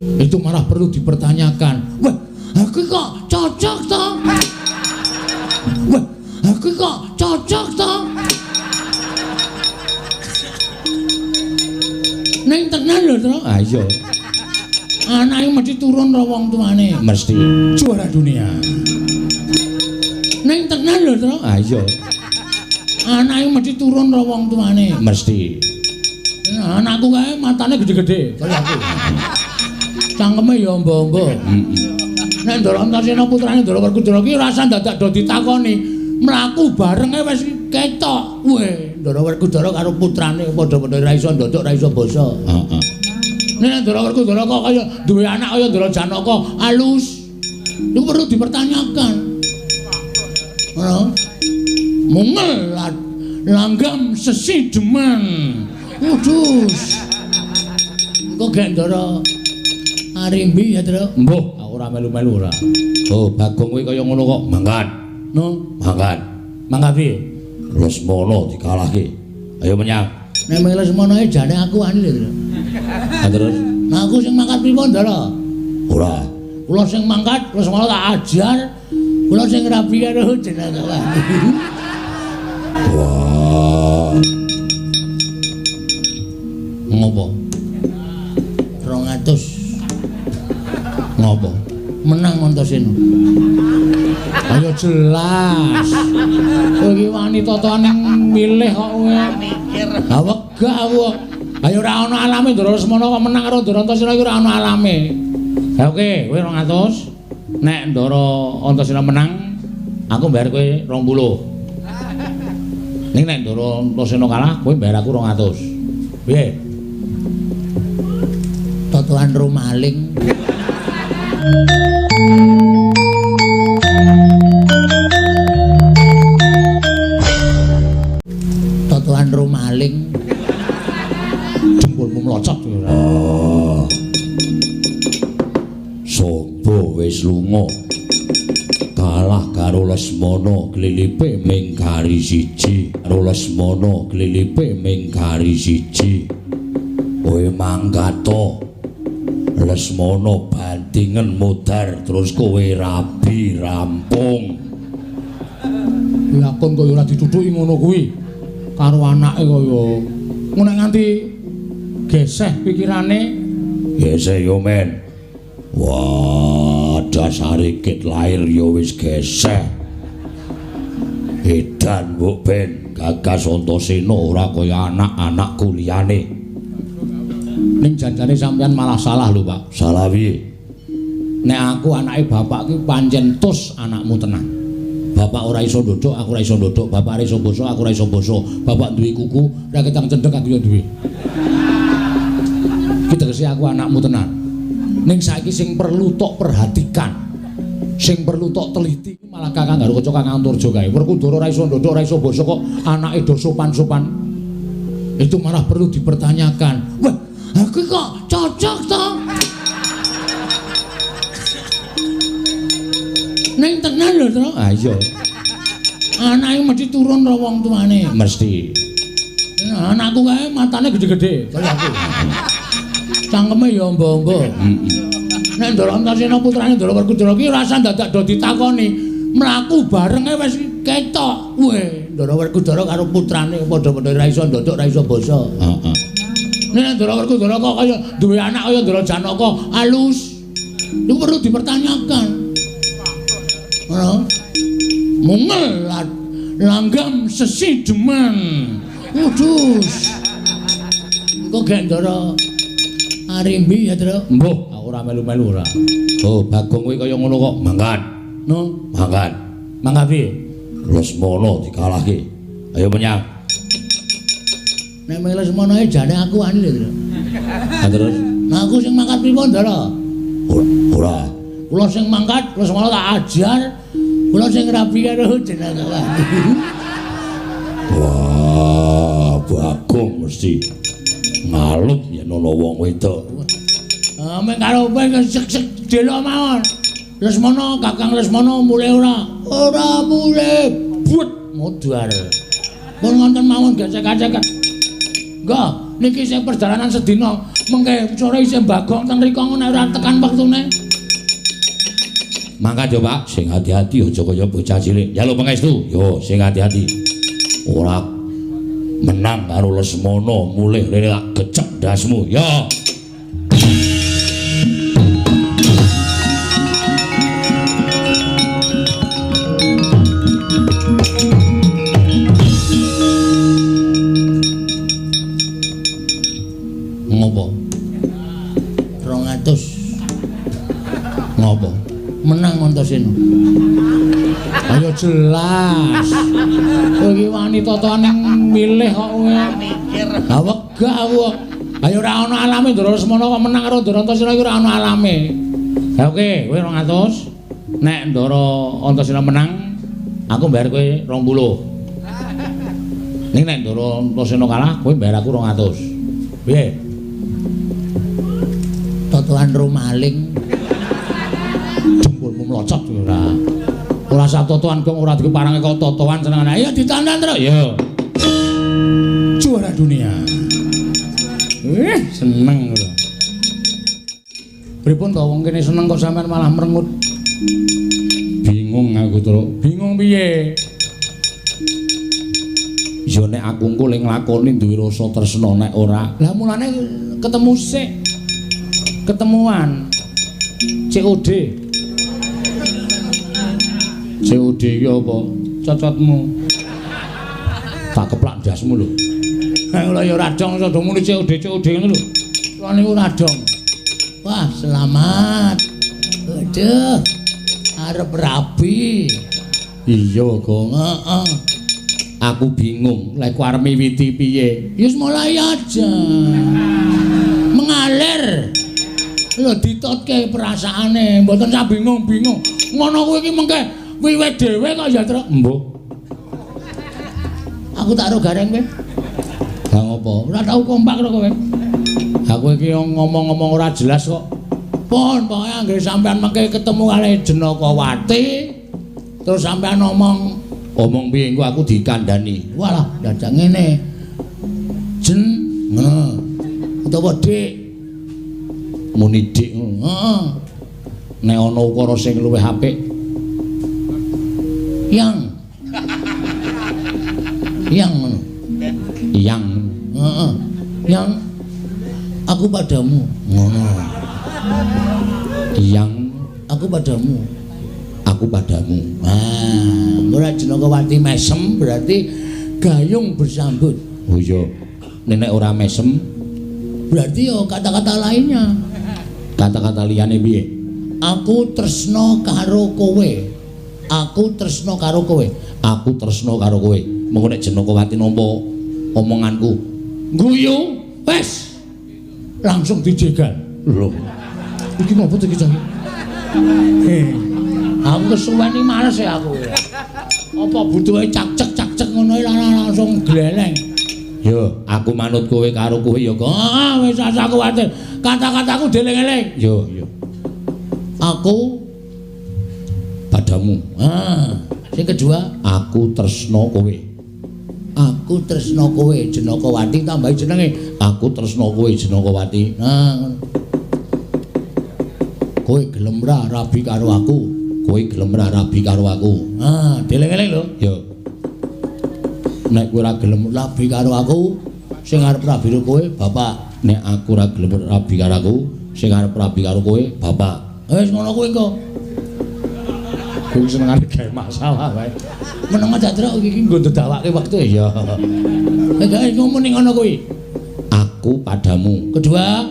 Itu malah perlu dipertanyakan. Wah, aku kok cocok toh? Wah, aku kok cocok toh? Neng tenan lho, Tru. Ah iya. Anake mesti turun karo wong tuane. Mesti. Juara dunia. Neng tenan lho, Tru. Ah iya. Anake mesti turun karo wong tuane. Mesti. Anakku kae matane gede-gede kaya aku. Cangkeme ya ombo-ombo. Heeh. Nek Ndara Antasena putrane Ndara Werkudara ki rasa dadak do ditakoni. Mlaku barenge wis ketok. Weh, Ndara Werkudara karo putrane padha-padha ora iso ndodok, ora iso basa. Heeh. Nek Ndara Werkudara kok kaya duwe anak kaya Ndara Janaka alus. Iku perlu dipertanyakan. Ngono. Mungel langgam sesideman. Kudus. Engko gek Ndara Arimbi ya, Tru. Mbuh, aku ora melu-melu ora. Oh, Bagong kuwi kaya ngono kok mangkat. No, mangkat. Mangkat piye? Lesmana dikalahke. Ayo menyang. Nek mung Lesmana jane aku wani lho, Tru. Ha terus? Nah aku sing mangkat pripun, Ndara? Ora. Kula sing mangkat, Lesmana tak ajar. Kula sing rabi karo jenenge. Wah. Ngopo? 200. Ngopo? Menang Antasena. Ayo jelas. Kowe iki wani totone milih kok kowe. Lah wegah aku kok. Ayo ora ana alame Ndara Lesmana kok menang karo Ndara Antasena iki ora ana alame. Ha oke, kowe 200. Nek Ndara Antasena menang, aku mbayar kowe 20. Ning nek Ndara Antasena kalah, kowe mbayar aku 200. Piye? Totoan ro maling. Totoan ro maling. Jempolmu mlocot ora. Oh. Sopo wis lunga? Kalah karo Lesmana glilipe ming kari siji. Karo Lesmana glilipe ming kari siji. Kowe mangkat to. Lesmana bandingen modar terus kowe rabi rampung. Lakon kaya ora ditutuki ngono kuwi karo anake kaya ngono nganti geseh pikirane. Geseh yo men. Wah, dasare kit lahir yo wis geseh. Edan mbok ben gagas Antasena ora kaya anak-anakku liyane. Ning janjane sampean malah salah lho, Pak. Salah piye? Nek aku anake bapak ki pancen tus anakmu tenan. Bapak ora iso ndodok, aku ora iso ndodok. Bapak ora iso basa, aku ora iso basa. Bapak duwe kuku, ora ketang cendhek aku yo duwe. Ki tegese aku anakmu tenan. Ning saiki sing perlu tok perhatikan, sing perlu tok teliti malah Kakang Garukaca Kakang Antarja kae. Werkudara ora iso ndodok, ora iso basa kok anake do sopan-sopan. Itu malah perlu dipertanyakan. Wah, aku kok cocok toh? Neng tenan lho, Tru. Ah iya. Anake mesti turun karo wong tuane. Mesti. Anakku kae matane gede-gede kaya aku. Cangkeme ya ombo-ombo. Heeh. Nek Ndara Antasena putrane Ndara Werkudara ki rasa dadak do ditakoni. Mlaku barenge wis ketok. Weh, Ndara Werkudara karo putrane padha-padha ora iso ndodok, ora iso basa. Heeh. Nek Ndara Werkudara kok kaya duwe anak kaya Ndara Janaka alus. Iku perlu dipertanyakan. Ngono. Mungel langgam sesideman. Kudus. Engko gek Ndara Arimbi ya, Tru. Mbuh, aku ora melu-melu ora. Oh, Bagong kuwi kaya ngono kok mangkat. No, mangkat. Mangkat piye? Lesmana dikalahke. Ayo menyang. Nek mung Lesmana jane aku wani lho, Tru. Ha terus? Nah aku sing mangkat pripun, Ndara? Ora. Kula sing mangkat, Lesmana tak ajar. Kula sing rabi karo jenenge. Wah, Bagong mesti ngalup yen ana wong wedok. Ah, meng karo kowe sek-sek delok mawon. Lesmana, Kakang Lesmana mulih ora? Ora mulih. But modar. Pun wonten mawon gesek-gesek. Nggih, Niki isih perjalanan sedina, mengke sore isih bagong teng mriku nek ora tekan wektune. Mangkat yo, Pak, sing hati-hati aja kaya bocah cilik. Njaluk pangestu. Yo, sing hati-hati. Ora menang karo Lesmana mulih rene tak gecek ndasmu. Yo. Ngopo? 200. Ngopo? Menang Antasena. Ayo jelas. Kowe iki wani totoane milih kok kowe. Lah wegah aku kok. Ayo ora ana alame Ndara Lesmana kok menang karo Ndara Antasena iki ora ana alame. Ha oke, kowe 200. Nek Ndara Antasena menang, aku mbayar kowe 20. Ning nek Ndara Antasena kalah, kowe mbayar aku 200. Piye? Totoan ro maling. Jempolmu mlocot ora. Ora sak totoan kok ora dikeparange kok totoan senengane. Ayo ditandan terus. Yo. Juara dunia. Seneng lho. Pripun to wong kene seneng kok sampean malah merengut. Bingung aku, Truk. Bingung piye? Ya nek aku engko le nglakoni duwe rasa tresna nek ora. Lah mulane ketemu sik. Ketemuan. COD. COD iki apa? Cocotmu. Tak keplak ndasmu lho. Ha lha ya ora dong iso muni COD COD ngono lho. Kula niku ora dong. Wah, selamat. Aduh. Arep rabi. Iya, Gong. Heeh. Aku bingung, lek ku arep miwiti piye? Ya wis mulai aja. Mengalir. Lho ditotke perasaane, mboten sak bingung-bingung. Ngono kuwi iki mengke wiwit dhewe kok ya, Truk. Mbuh. Aku tak ro gareng kowe. Lah ngopo? Ora tau kompak karo kowe. Aku iki ngomong-ngomong ora jelas kok. Pun pokoke anggere sampean mengke ketemu kali Jenakawati, terus sampean ngomong, omong piye engko aku dikandani. Walah, dadak ngene. Jen ngono. Utawa Dik. Muni Dik ngono. Heeh. Nek ana ukara sing luwih apik. Yang. Yang ngono. Yang. Heeh. Yang aku padamu. Ngono. Yang aku padamu. Aku padamu. Nah, ora Jenakawati mesem berarti gayung bersambut. Oh iya. Nek ora mesem berarti yo kata-kata lainnya. Kata-kata liyane piye? Aku tresna karo kowe. Aku tresna karo kowe. Aku tresna karo kowe. Mengko nek Jenakawati nampa omonganku, guyu, wis. Langsung dijegal. Lho. Iki ngopo to iki, Cah? Aku kesuwen iki males ya aku. Apa butuhe cak-cek-cak-cek ngono iki langsung gleleng. Yo, aku manut kowe karo kowe ya, Kok. Ah, wis asa kuwatir. Kata-kataku deleng-eleng. Yo, yo. Aku padamu. Ah, sing kedua, aku tresna kowe. Aku tresna kowe Jenakawati tambahi jenenge. Aku tresna kowe Jenakawati. Nah, kowe gelem ra rabi karo aku? Kowe gelem ra rabi karo aku? Ah, deleng-eleng lho. Yo. Nek kowe ora gelem rabi karo aku, sing arep rabi karo kowe bapak. Nek aku ora gelem rabi karo aku, sing arep rabi karo kowe bapak. Wis ngono kuwi engko. Kuwi senengane gawe masalah wae. Meneng aja truk iki nggo ndedawake wektu ya. Nek ngomong ning ngono kuwi. Aku padamu. Kedua,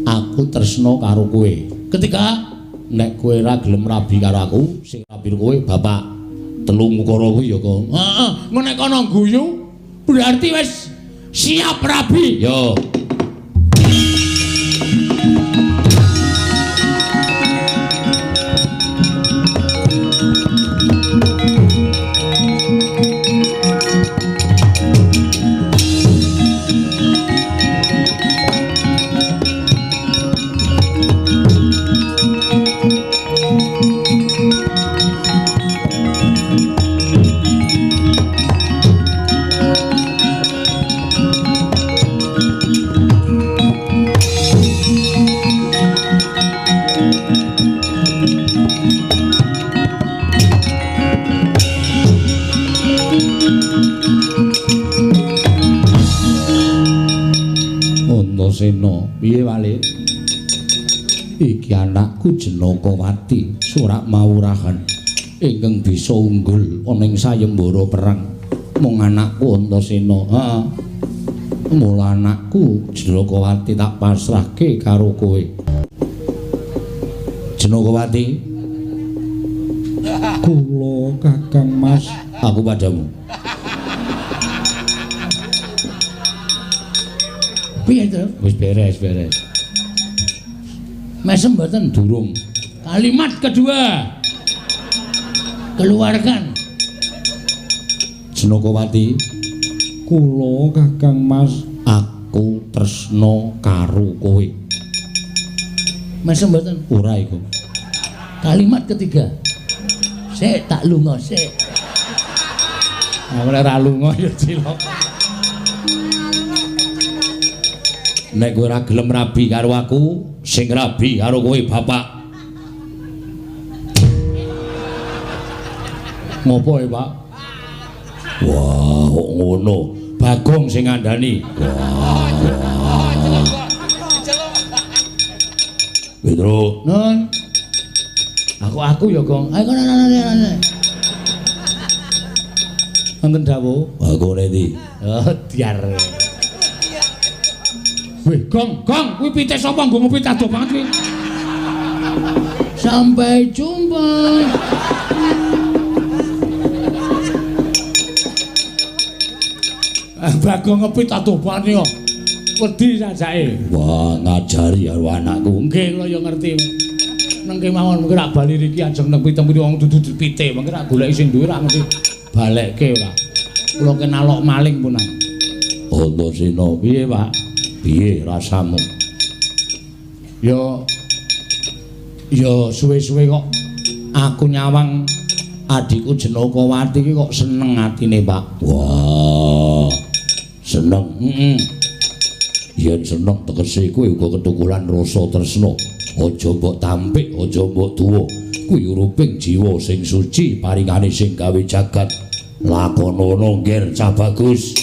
aku tresna karo kowe. Ketiga, nek kowe ora gelem rabi karo aku, sing rabi kowe bapak. Telu ukara kuwi ya, Kong. Heeh, engko nek kono guyu berarti wis siap rabi. Yo. Piye wale? Iki anakku Janakawati, surak mawurahan ingkang bisa unggul ana ing sayembara perang. Mung anakku Antasena. Heeh. Mula anakku Janakawati tak pasrahke karo kowe. Janakawati, kula Kakang Mas, aku padamu. Piye to? Wis beres, beres. Mesem mboten? Durung. Kalimat kedua. Keluarkan. Janakawati, kula Kakang Mas, aku tresna karo kowe. Mesem mboten? Ora iku. Kalimat ketiga. Sik tak lunga sik. Aku nek ora lunga ya cilok. Nek kowe ora gelem rabi karo aku, sing rabi karo kowe bapak. Ngopo ya, Pak? Wah, kok ngono. Bagong sing ngandani. Wah. Petro. Nun. Aku ya, Gong. Ayo kono kono. Wonten dawuh. Aku ndi? Oh, diar. Wih, Gong, Gong, kuwi pite sapa nggo ngopi adoh banget kuwi. Sampai jumpa. Bagong ngepit adoh banget kok. Wedi sajake. Wah, ngajari karo anakku. Nggih, kula ya ngerti. Neng kemawon mungkin rak bali riki ajeng neng pitem wong dudu pite, mungkin rak goleki sing duwe rak mesti balekke ora. Kula kenalok maling punan. Antasena, piye, Pak? Piye rasamu? Ya ya suwe-suwe kok aku nyawang adikku Janakawati iki kok seneng atine, Pak. Wah. Seneng. Heeh. Yen seneng tegese kowe uga ketukulan rasa tresna. Aja mbok tampik, aja mbok duwa. Kuwi uruping jiwa sing suci paringane sing gawe jagat. Lakonono ngger cah bagus.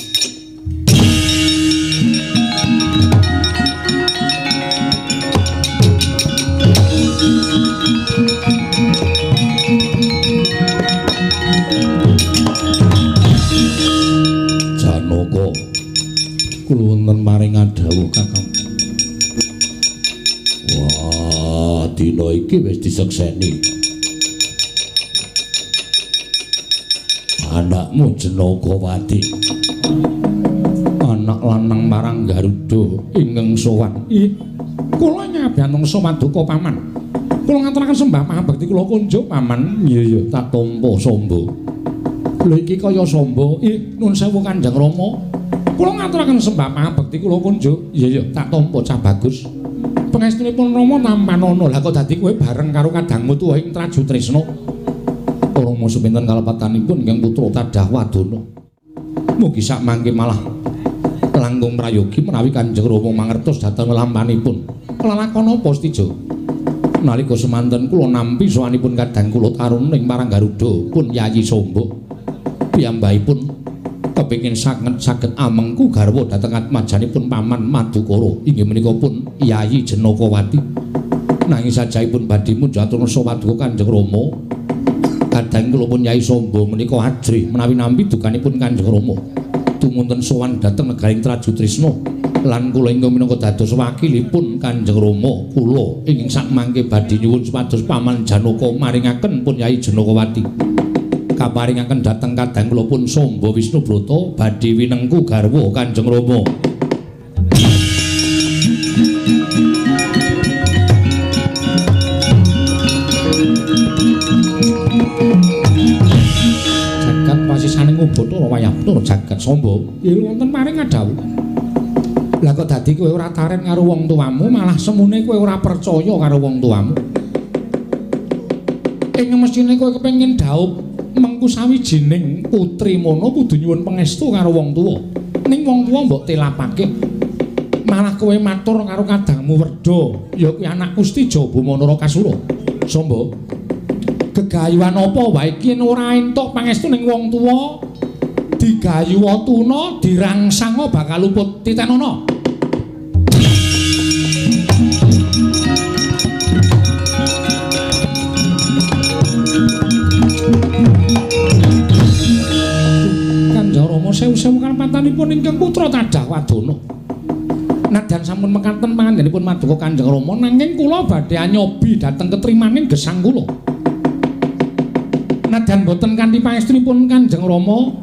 Janaka, kula wonten maring dawuh Kakang. Wah, dina iki wis disekseni. Anakmu Janakawati, anak lanang marang Garuda ingkang sowan. Ih, kula nyabyanungsa paduka paman. Kula ngaturaken sembah pangabekti kula kunjuk paman. Iya iya, tak tampa samba. Lho iki kaya samba. Ih, nuwun sewu Kanjeng Rama. Kula ngaturaken sembah pangabekti kula kunjuk. Iya iya, tak tampa cah bagus. Pangestunipun Rama tampanana. Lah kok dadi kowe bareng karo kadangmu tuwa ing Trajutrisna. Rama sepinten kalepatanipun ingkang putra tadah wadana. Mugi sak mangke malah langkung prayogi menawi Kanjeng Rama mangertos dhateng lampanipun. Lelakon apa Setija? Nalika semanten kula nampi sowanipun kadang kula taruna ing marang Garuda pun Yayi Samba. Piyambakipun kepingin saged amengku garwa dhateng atmajanipun paman Madukara inggih menika pun Yayi Janakawati. Nanging sajahipun badhe munjuk atur paduka Kanjeng Rama, kadang kula pun Yayi Samba menika ajrih menawi nampi dukanipun Kanjeng Rama. Tumunten sowan dhateng negaring Trajutrisna lan kula ingkang minangka dados wakilipun Kanjeng Rama kula ingkang sakmangke badhe nyuwun supados paman Janaka maringaken pun Yayi Janakawati kaparingaken dhateng kadang kula pun Samba Wisnubrata badhe winengku garwa Kanjeng Rama. Jagat pasisaning Bathara wayah Bathara jagat Samba. Ya wonten maring dawuh. Lah kok dadi kowe ora taren karo wong tuamu, malah semune kowe ora percaya karo wong tuamu. Ing mesthine kowe kepengin dhaup mengku sawijining putri mono kudu nyuwun pangestu karo wong tuwa. Ning wong tuwa mbok telapake. Malah kowe matur karo kadangmu Werda, ya kuwi anakku Setija Bama Narakasura. Samba, gegayuhan apa wae iki yen ora entuk pangestu ning wong tuwa, digayuwa tuna, dirangsanga bakal luput. Titenono. ingkang putra tadah wadana. Nadyan sampun mekaten pangandikanipun Paduka Kanjeng Rama nanging kula badhe anyobi dhateng ketrimaning gesang kula. Nadyan boten kanthi pangestunipun Kanjeng Rama,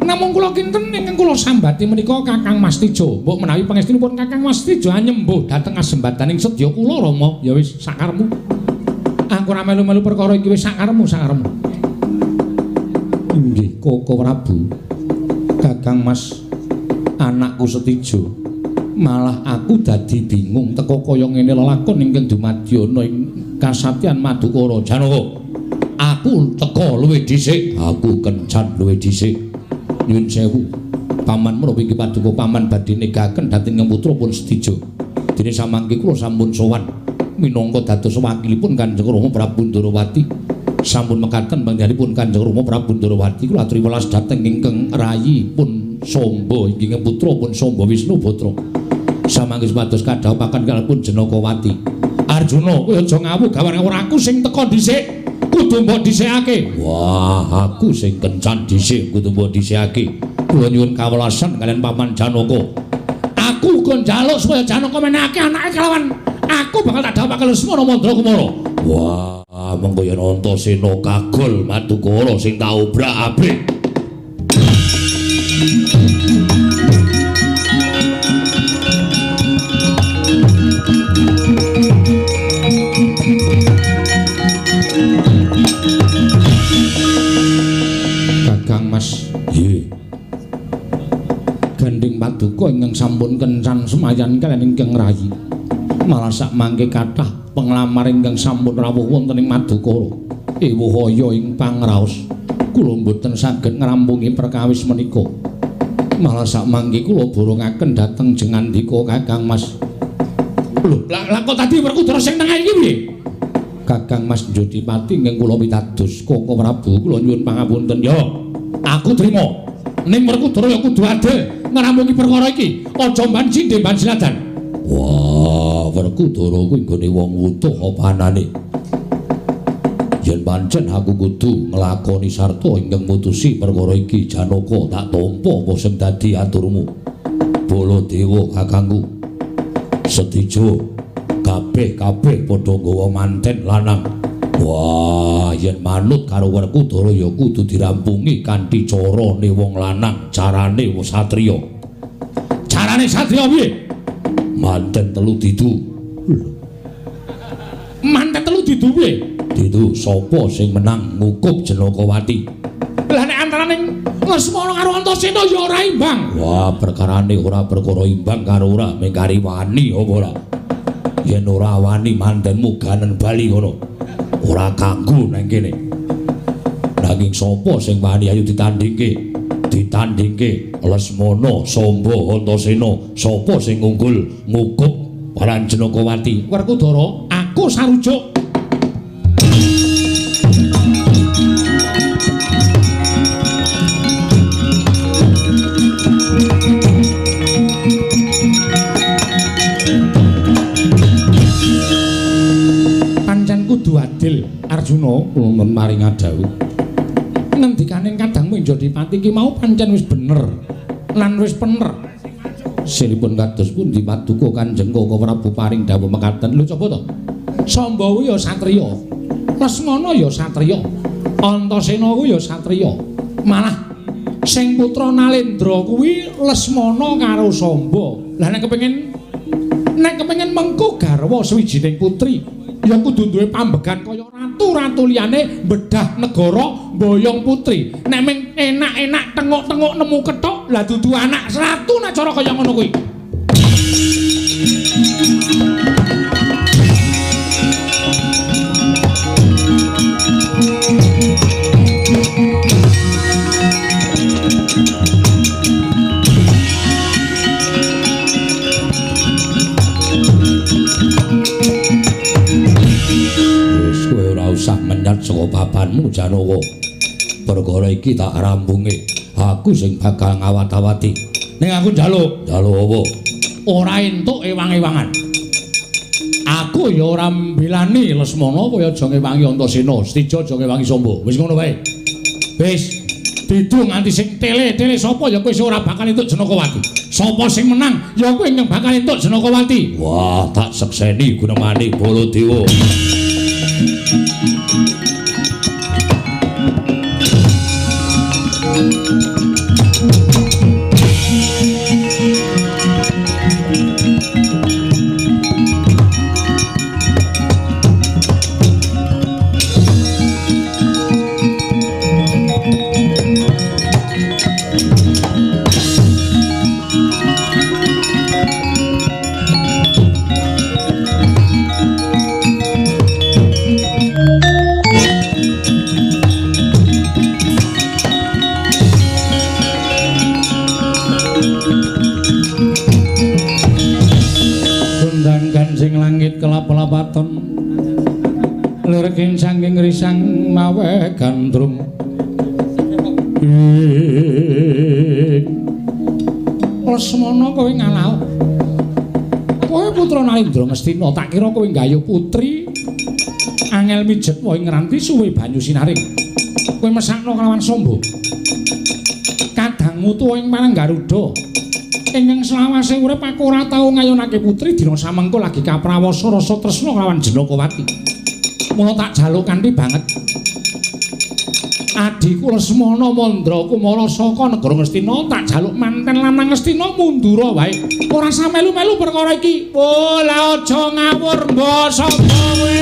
namung kula kinten ingkang kula sambati menika Kakang Mas Tejo. Mbok menawi pangestunipun Kakang Mas Tejo anyembuh dhateng asembadaning sedya kula Rama. Ya wis sakarepmu. Aku ora melu-melu perkara iki wis sakarepmu, sakarepmu. Inggih Koko Prabu. Kakang Mas anakku Setijo. Malah aku dadi bingung teka kaya ngene lelakon ingkang dumadya ing kasatyan Madukara. Janaka, aku teka luwih dhisik, aku kencan luwih dhisik. Nyuwun sewu, paman menapa inggih paduka paman badhe negaken dhateng ingkang putra pun Setijo. Dene samangke kula sampun sowan minangka dados wakilipun Kanjeng Rama Prabu Ndorowati. Sampun mekaten panggenipun Kanjeng Rama Prabu Ndorowati kula aturi welas dhateng ingkang rayi pun Samba inggih putra pun Samba Wisnu Batra. Samangke supados kadhawuhaken kalipun Janakawati. Arjuna, kowe aja ngawuh gawan ora aku sing teka dhisik. Kudu mbok dhisikake. Wah, aku sing kencan dhisik kudu mbok dhisikake. Kula nyuwun kawelasan kaliyan Paman Janaka. Aku uga njaluk supaya Janaka menehake anake kelawan aku bakal tak dhawuhake Lesmana Mandra Kumara. Wah, mengko yen Antasena kagol Madukara sing tak obrak-abrik. Kakang Mas, nggih. Gandhing paduka ingkang sampun kencan semayan kaliyan ingkang rayi. Malah sakmangke kathah penglamar ingkang sampun rawuh wonten ing Madukara. Ewuh aya ing pangraos. Kula mboten saged ngrampungi perkawis menika. Malah sakmangke kula borongaken dhateng jengandika Kakang Mas. Lho, lah kok tadi Werkudara sing tengah iki piye? Kakang Mas Jodipati ingkang kula pitados Koko Prabu kula nyuwun pangapunten. Ya, aku trima. Ning Werkudara ya kudu adil ngrampungi perkara iki. Aja mban sindhe mban siladan. Wah, Werkudara kuwi nggone wong wutuh apa anane? Yen pancen aku kudu nglakoni sarta ingkang mutusi perkara iki, Janaka tak tampa apa sing dadi aturmu. Baladewa kakangku. Setijo, kabeh-kabeh padha nggawa manten lanang. Wah, yen manut karo Werkudara ya kudu dirampungi kanthi carane wong lanang, carane wong satriya. Carane satriya piye? Manten telu didu. Manten telu didu piye? Didu sapa sing menang ngukup Janakawati. Lah nek antaraning Lesmana karo Antasena ya ora imbang. Wah, perkarane ora perkara imbang karo ora, mung kari wani apa ora. Yen ora wani mantenmu ganen bali ngono. Ora kanggo nang kene. Nanging sapa sing wani ayo ditandingke. Ditandingke Lesmana, Samba, Antasena, sapa sing unggul ngukup para Janakawati? Werkudara, aku sarujuk. Pancen kudu adil, Arjuna, kula maring dawuh. Ngendikaning kadangmu Jodipati iki mau pancen wis bener lan wis pener. Silipun kados pundi paduka Kanjeng Koko Prabu paring dawuh mekaten. Lho coba to. Samba kuwi ya satriya. Lesmana ya satriya. Antasena kuwi ya satriya. Malah sing putra Nalendra kuwi Lesmana karo Samba. Lah nek kepengin mengko garwa suwijining putri ya kudu duwe pambegan kaya ratu-ratu liyane bedah negara mboyong putri. Nek ming enak-enak tengok-tengok nemu kethok, lah dudu anak ratu nek cara kaya ngono kuwi. Usah menyat saka papanmu Janaka. Perkara iki tak rampunge. Aku sing bakal ngawat-awati. Ning aku njaluk, njaluk apa? Ora entuk ewang-ewangan. Aku ya ora mbelani Lesmana kaya aja ngewangi Antasena, Setija aja ngewangi Samba. Wis ngono wae. Wis Didu nganti sing tele-tele sapa ya kowe ora bakal entuk Janakawati. Sapa sing menang ya kowe ingkang bakal entuk Janakawati. Wah, tak sekseni Gunamani Baladewa. Lirkin sangking risang mawe gandrung. Lesmana kowe ngalah. Kowe putra Nalindra Ngastina, tak kira kowe nggayuh putri angel mijet wae ngranti suwe banyu sinaring. Kowe mesakno kelawan sombong. Kadangmu tuwa ing marang Garuda. Ingkang selawase urip aku ora tau ngayunake putri dina samengko lagi kaprawasa rasa tresna kelawan Janakawati. Mula tak jaluk kanthi banget. Adhiku Lesmana Mandra Kumara saka negara Ngastina tak jaluk manten lanang Ngastina mundura wae. Ora usah melu-melu perkara iki. Oh, lah aja ngawur mbok sapa kowe.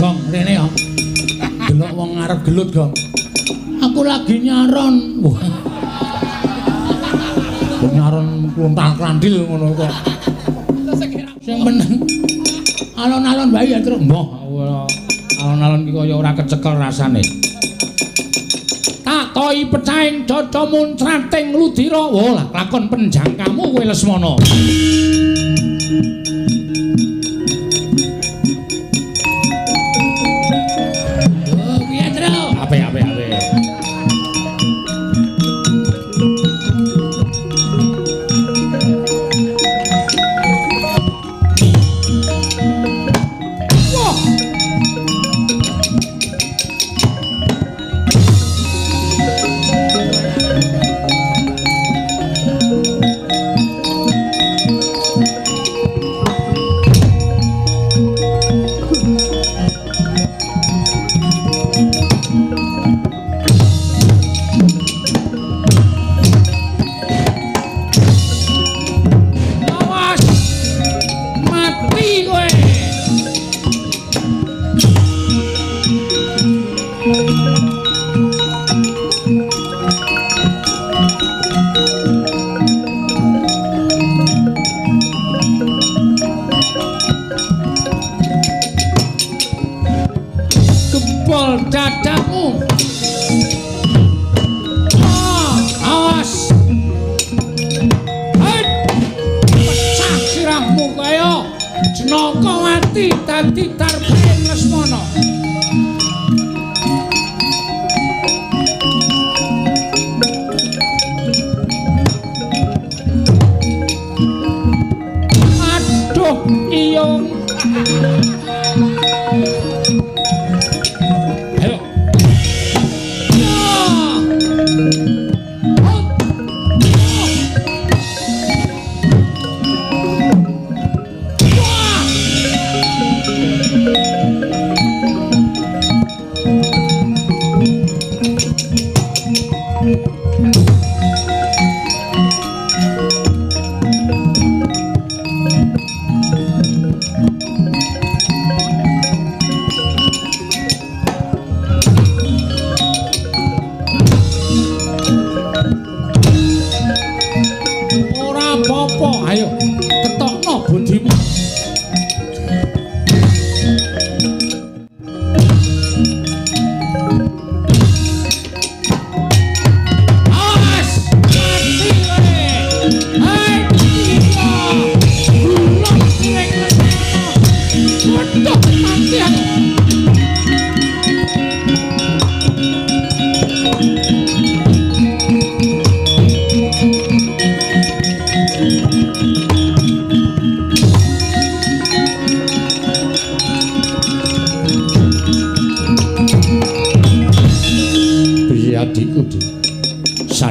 Gong, rene ya. Delok wong arep gelut, Gong. Aku lagi nyaron. Wah. Nyaron kluntal klandil ngono kok. Sing meneng alon-alon wae ya, Truk. Mbah, alon-alon iki kaya ora kecekel rasane. Tak toi pecahing caca muncrating ludira. Wah, lah lakon penjangkamu kowe Lesmana. Oh, piye, Truk? Apik, apik, apik.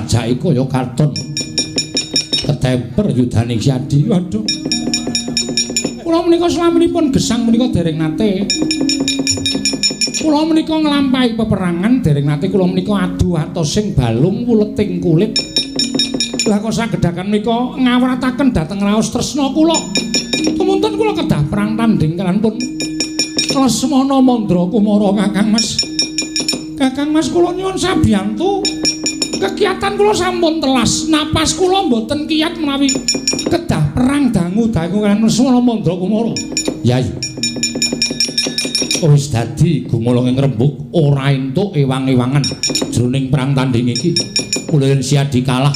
Sajake kaya katon. Ketemper yudane Siadi. Waduh. Kula menika slaminipun gesang menika dereng nate. Kula menika nglampahi peperangan dereng nate kula menika adu atosing balung wuleting kulit. Lah kok sagedhaken menika ngawrataken dhateng raos tresna kula. Tumunten kula kedah perang tandhing kaliyan pun Lesmana Mandra Kumara Kakang Mas. Kakang Mas kula nyuwun sabiyantu. Kekiatan kula sampun telas, napas kula mboten kiyat menawi kedah perang dangu-dangu kaliyan Lesmana Mandra Kumara. Yai. Wis dadi gumolonge ngrembug ora entuk ewang-ewangan jroning perang tandhing iki. Kula yen Siadi kalah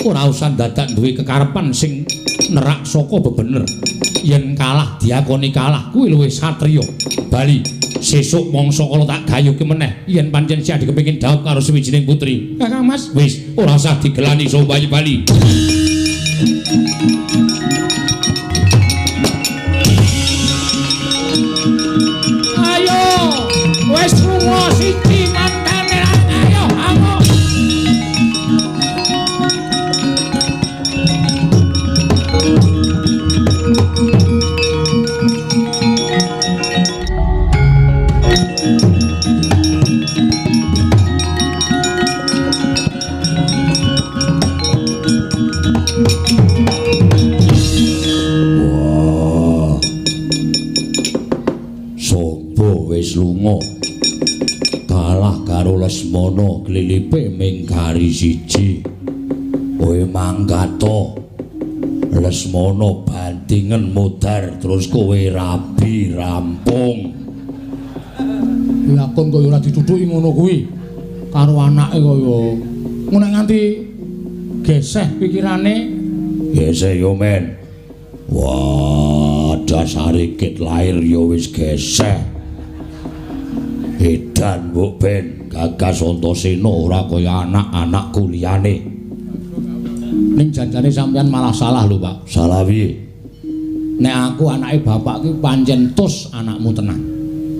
ora usah dadak duwe kekarepan sing nerak saka bebener. Yen kalah diakoni kalah kuwi luwih satriya. Bali sesuk mangsa kala tak gayuhke meneh yen pancen Siadi kepengin dhaup karo suwijining putri. Kakang Mas, wis ora usah digelani sowayi bali. Ayo, wis lunga siji mantane ayo ayo. Wah. Sopo wis lunga kalah karo Lesmana glilipe ming kari siji. Kowe mangkato Lesmana bandingen modar terus kowe rabi rampung. Lakon kaya ora ditutuki ngono kuwi karo anake kaya ngono nganti geseh pikirane. Geseh yo men. Wah, dasare kit lahir yo wis geseh. Edan mbok ben Gagas Antasena ora kaya anak-anak kuliyane. Ning janjane sampean malah salah lho, Pak. Salah piye? Nek aku anake bapak ki pancen tus anakmu tenan.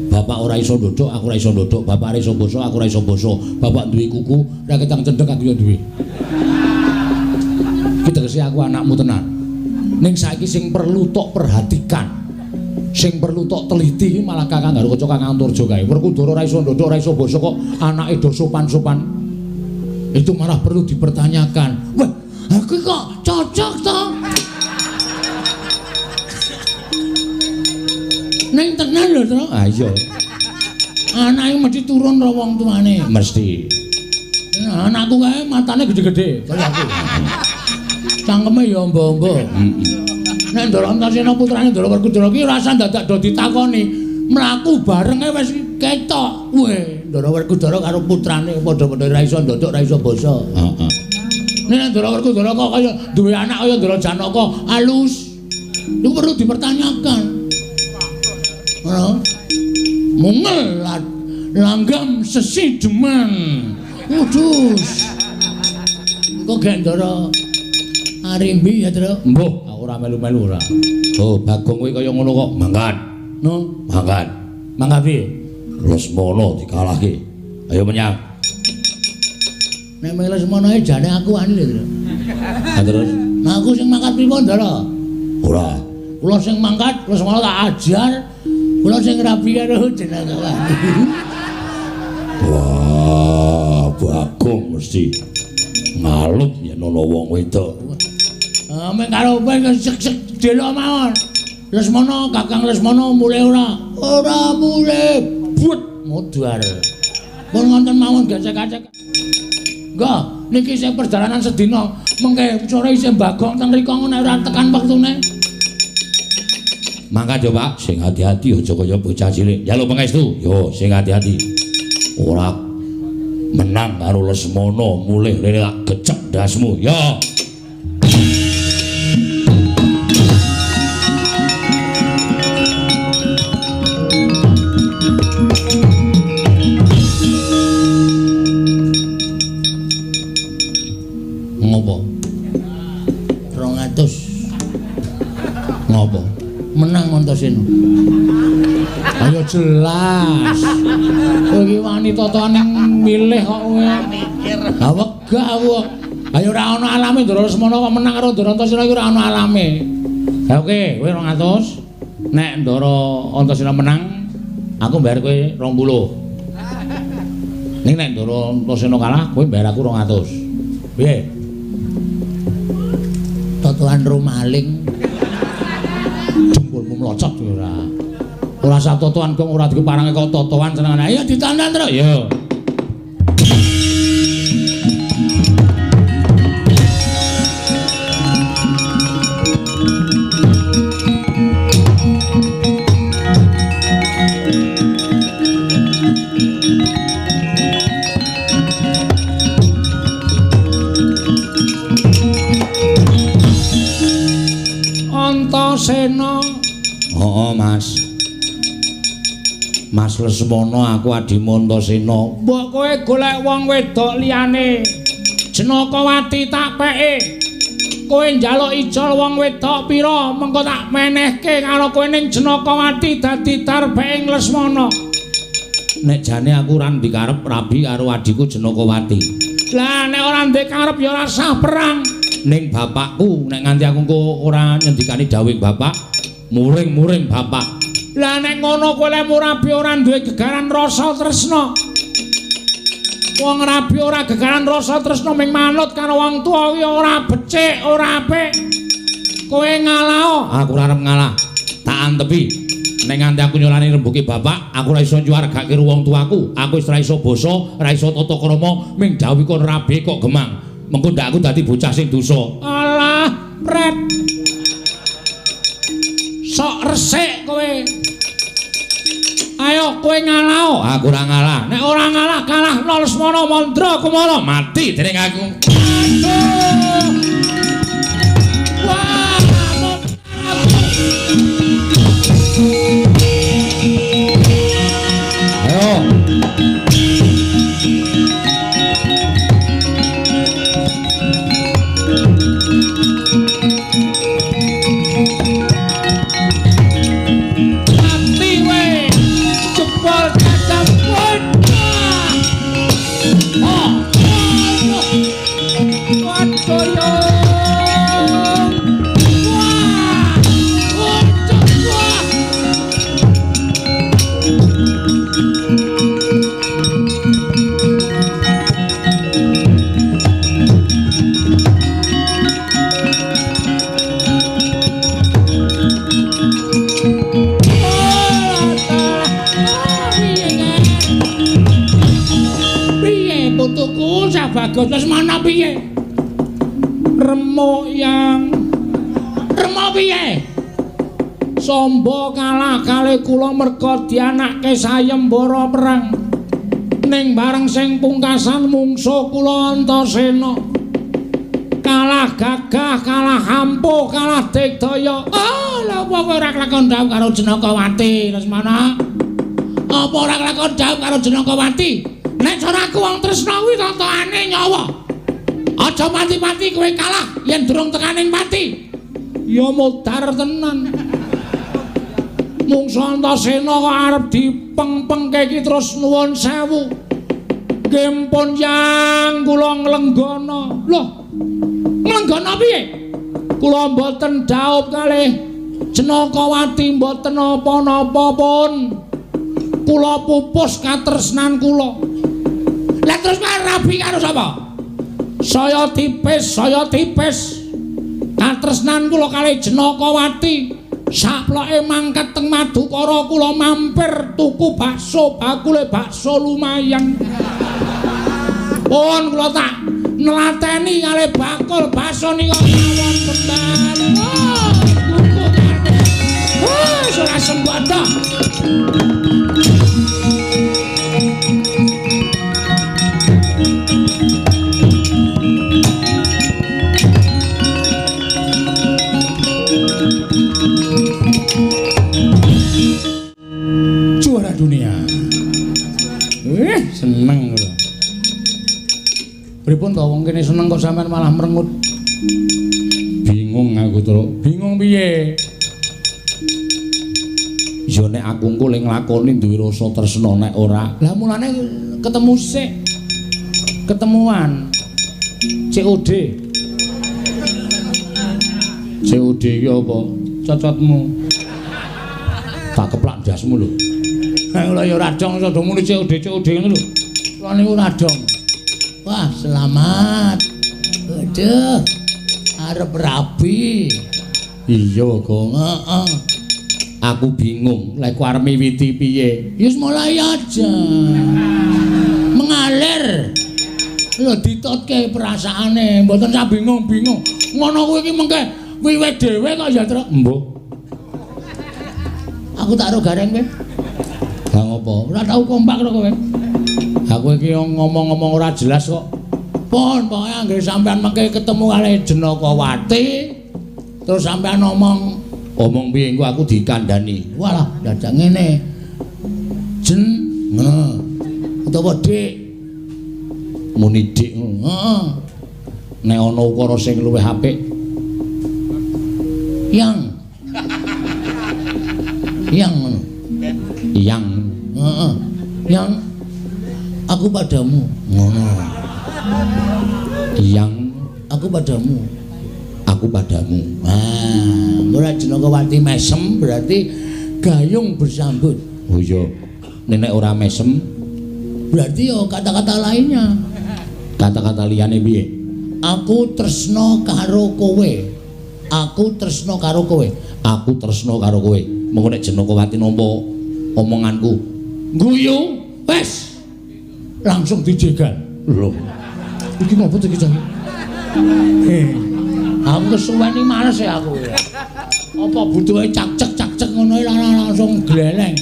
Bapak ora iso ndodhok, aku ora iso ndodhok. Bapak ora iso basa, aku ora iso basa. Bapak duwe kuku, ora ketang cendhek aku yo duwe. Ki tegese aku anakmu tenan. Ning saiki sing perlu tok perhatikan, sing perlu tok teliti iki malah Kakang Garukaca Kakang Antarja kae. Werkudara ora iso ndodhok, ora iso basa kok anake do sopan-sopan. Itu malah perlu dipertanyakan. Wah, aku kok cocok to? Ning tenan lho, Tru. Ah iya. Anake mesti turun karo wong tuane. Mesti. Anakku kae matane gede-gede kaya aku. Cangkeme ya ombo-ombo. Nek Ndara Antasena putrane Ndara Werkudara ki ora usah dadak do ditakoni. Mlaku barenge wis ketok. Weh, Ndara Werkudara karo putrane padha-padha ora iso ndodok, ora iso basa. Heeh. Nek Ndara Werkudara kok kaya duwe anak kaya Ndara Janaka alus. Iku perlu dipertanyakan. Ngono. Mungel langgam sesi demen. Kudus. Engko gek Ndara Arimbi ya, Tru. Mbuh, aku ora melu-melu ora. Oh, Bagong kuwi kaya ngono kok. Mangkat. No, mangkat. Mangkat piye? Lesmana dikalahke. Ayo menyang. Nek mung Lesmana jane aku wani lho, Tru. Ha terus? Nah aku sing mangkat pripun, Ndara? Ora. Kula sing mangkat, Lesmana tak ajar. Kula sing rabi karo jeneng wani. Wah, Bagong mesti ngalup yen ana wong wedok. Meng karo sek-sek delok mawon. Lesmana, Kakang Lesmana mulih ora? Ora mulih. But modar. Pun ngonten mawon gesek-gesek. Nggih, niki isih perjalanan sedina. Mengke sore isih Bagong teng mriku nek ora tekan wektune. Mangkat yo, Pak, sing hati-hati aja kaya bocah cilik. Njaluk pangestu. Yo, sing hati-hati. Ora menang karo Lesmana mulih rene tak gecek ndasmu. Yo. Ngopo? 200. Ngopo? Menang Antasena. Ayo jelas. Kowe iki wani totone milih kok kowe. Ha Gagah aku. Ayo ora ana alame Ndara Lesmana kok menang karo Ndara Antasena iki ora ana alame. Ha oke, kowe 200. Nek Ndara Antasena menang, aku mbayar kowe 20. Ning nek Ndara Antasena kalah, kowe mbayar aku 200. Piye? Totoan ro maling. Jempolmu mlocot ora. Ora usah totoan kok ora dikeparange kok totoan senengane. Ayo ditonton terus. Yo. Antasena. Heeh, Mas. Mas Lesmana, aku adimu Antasena. Mbok kowe golek wong wedok liyane. Jenakawati tak peke. Kowe njaluk ijol wong wedok pira, mengko tak menehke karo kowe ning Jenakawati dadi darbeng Lesmana. Nek jane aku ora ndikarep rabi karo adhiku Jenakawati. Lah nek ora ndikarep ya ora sah perang. Ning bapakku nek nganti aku engko ora nyendikani dawuhing bapak, muring-muring bapak. Lah nek ngono kowe lek rabi ora duwe gegaran rasa tresna. Wong rabi ora gegaran rasa tresna ming manut karo wong tuwa kuwi ora becik, ora apik. Kowe ngalah. Aku ora arep ngalah. Tak antepi. Nek nganti aku nyolani rembuke bapak, aku ora iso nyuwargake wong tuaku. Aku wis ora iso basa, ora iso tata krama, ming dawuh kon rabi kok gemang. Mengko ndak aku dadi bocah sing dosa. Alah, pret. Sok resik kowe. Ayo kowe ngalah. Aku ora ngalah. Nek ora ngalah kalahno Lesmana Mandra Kumara mati dening aku. Aduh. Wah, ayo. Bagus Lesmana piye? Remuk yang remuk piye? Sombo kalah kali kula merga dianake sayembara perang. Ning bareng sing pungkasan mungsuh kula Antasena. Kalah gagah, kalah ampuh, kalah digdaya. Ah, lha apa kowe ora kelakon dhawuh karo Jenakawati, Lesmana? Apa ora kelakon dhawuh karo Jenakawati? Nek cara aku wong tresna kuwi totokane nyawa. Aja mati-mati kowe kalah yen durung tekaning pati. Ya modar tenan. Mungsu Antasena kok arep dipeng-pengke iki terus nuwun sewu. Nggih pun yang kula nglenggana. Loh. Nglenggana piye? Kula mboten dhaup kalih Jenakawati mboten napa-napa pun. Kula pupus katresnan kula. Lah terus rabi karo sapa? Saya tipis, saya tipis. Katresnan kula kalih Jenakawati. Saploke mangkat teng Madukara kula mampir tuku bakso, bakule bakso lumayan. Pun kula tak nelateni kalih bakul bakso nika mawon kembang. Oh, tuku kabeh. Oh, ora sembodo. Juara dunia. Seneng lho. Pripun to wong kene seneng kok sampean malah merengut. Bingung aku, Truk. Bingung piye? Ya nek aku engko le nglakoni duwe rasa tresna nek ora. Lah mulane ketemu sik. Ketemuan. COD. COD iki apa? Cocotmu. Tak keplak ndasmu lho. Kula ya ora dong iso muni COD COD ngono lho. Kula niku ora dong. Wah, selamat. Aduh. Arep rabi. Iya, Gong. Heeh. Aku bingung, lek ku arep miwiti piye? Ya wis mulai aja. Mengalir. Lho ditotke perasaane, mboten usah bingung-bingung. Ngono kuwi iki mengke wiwit dhewe kok ya, Truk. Mbuh. Aku tak ro gareng kowe. Lah ngopo? Ora tau kompak karo kowe. Aku iki ngomong-ngomong ora jelas kok. Pun pokoke anggere sampean mengke ketemu kali Jenakawati, terus sampean ngomong, omong piye engko aku dikandani. Walah, dadak ngene. Jen ngono. Utawa Dik. Muni Dik ngono. Heeh. Nek ana ukara sing luwih apik. Yang. Yang ngono. Yang. Heeh. Yang aku padamu. Ngono. Yang aku padamu. Aku padamu. Ah, ora Jenakawati mesem berarti gayung bersambut. Oh iya. Nek ora mesem berarti yo kata-kata lainnya. Kata-kata liyane piye? Aku tresno karo kowe. Aku tresno karo kowe. Aku tresno karo kowe. Mengko nek Jenakawati nampa omonganku, guyu, wes. Langsung dijegal. Lho. Iki ngopo to iki, Cak? Aku kesuwen iki males ya aku. Apa butuhe cak-cek-cak-cek ngono langsung gleleng.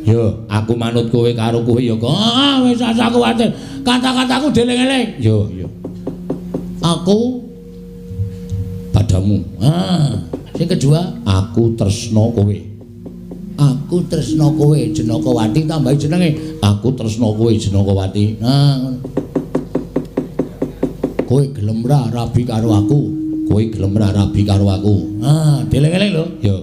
Yo, aku manut kowe karo kowe ya, Kok. Ah, wis asa kuwatir. Kata-kataku dieling-eling. Yo, yo. Aku padamu. Ah, sing kedua, aku tresno kowe. Aku tresno kowe Jenakawati tambahi jenenge. Aku tresno kowe Jenakawati. Nah, kowe gelem ra rabi karo aku? Kowe gelem ra rabi karo aku? Ah, dieling-eling lho. Yo.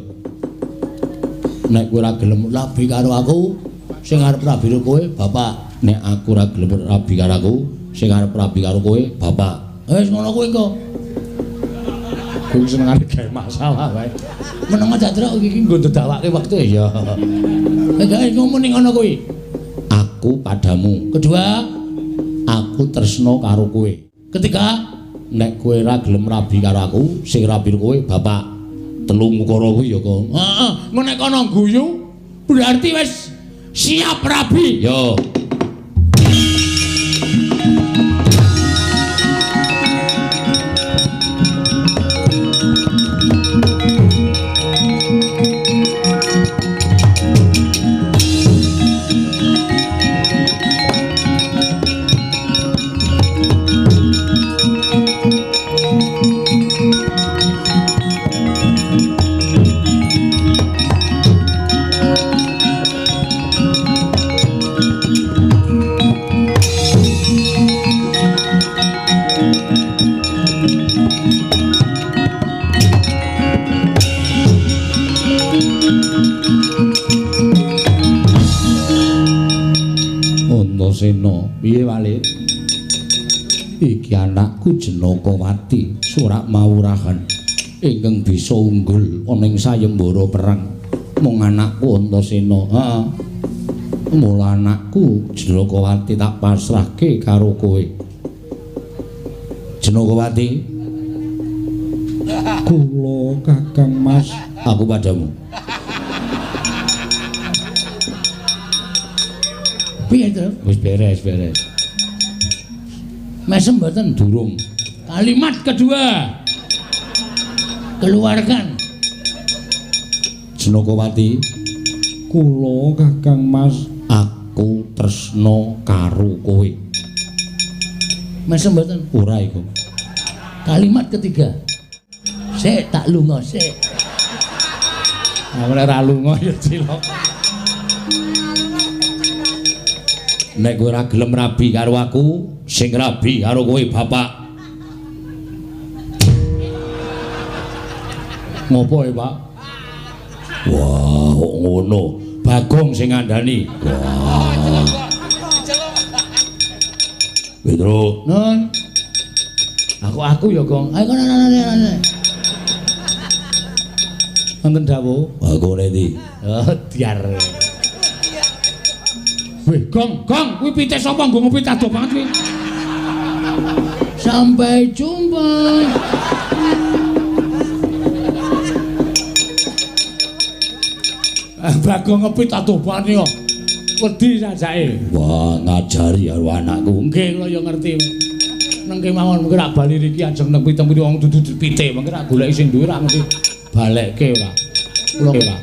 Nek kowe ora gelem rabi karo aku, sing arep rabi karo kowe bapak. Nek aku ora gelem rabi karo aku, sing arep rabi karo kowe bapak. Wis ngono kuwi engko. Kuwi senengane gawe masalah wae. Meneng aja truk iki nggo ndedawake wektu ya. Nek ngomong ning ngono kuwi. Aku padamu. Kedua, aku tresno karo kowe. Ketiga, nek kowe ora gelem rabi karo aku, sing rabi kowe bapak. Telu ukara kuwi ya, Kong. Heeh, engko nek kono guyu berarti wis siap rabi. Yo. Antasena, piye wale? Iki anakku Jenakawati, surak mawurahan ingkang bisa unggul ana ing sayembara perang. Mung anakku Antasena. Heeh. Mula anakku Jenakawati tak pasrahke karo kowe. Jenakawati, kula Kakang Mas, aku padamu. Piye to? Wis beres, beres. Mesem mboten? Durung. Kalimat kedua. Keluarkan. Jenakawati, kula Kakang Mas, aku tresna karo kowe. Mesem mboten? Ora iku. Kalimat ketiga. Sik tak lunga sik. Aku nek ora lunga ya cilaka. Nek kowe ora gelem rabi karo aku, sing rabi karo kowe bapak. Ngopo ya, Pak? Wah, kok ngono. Bagong sing ngandani. Wah. Petro, Nun. Aku ya, Gong. Ayo kono. Wonten dawuh. Aku ndi? Oh, diar. Weh, Gong, Gong, kuwi pite sapa nggo ngepit adoh banget kuwi. Sampai jumpa. Bagong ngepit adoh banget kok. Wedi sajake. Wah, ngajari karo anakku. Nggih, kula ya ngerti. Neng kemawon mungkin rak bali riki ajeng neng pitung pitu wong dudu pite, mungkin rak goleki sing duwe rak mesti balekke ora. Kula ora.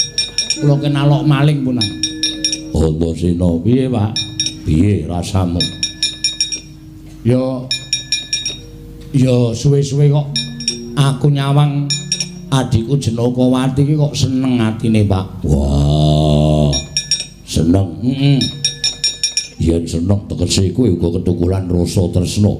Kula kenalok maling punan. Antasena, piye, Pak? Piye rasamu? Ya ya suwe-suwe kok aku nyawang adikku Janakawati iki kok seneng atine, Pak. Wah. Seneng. Heeh. Yen seneng tegese kowe uga ketukulan rasa tresna.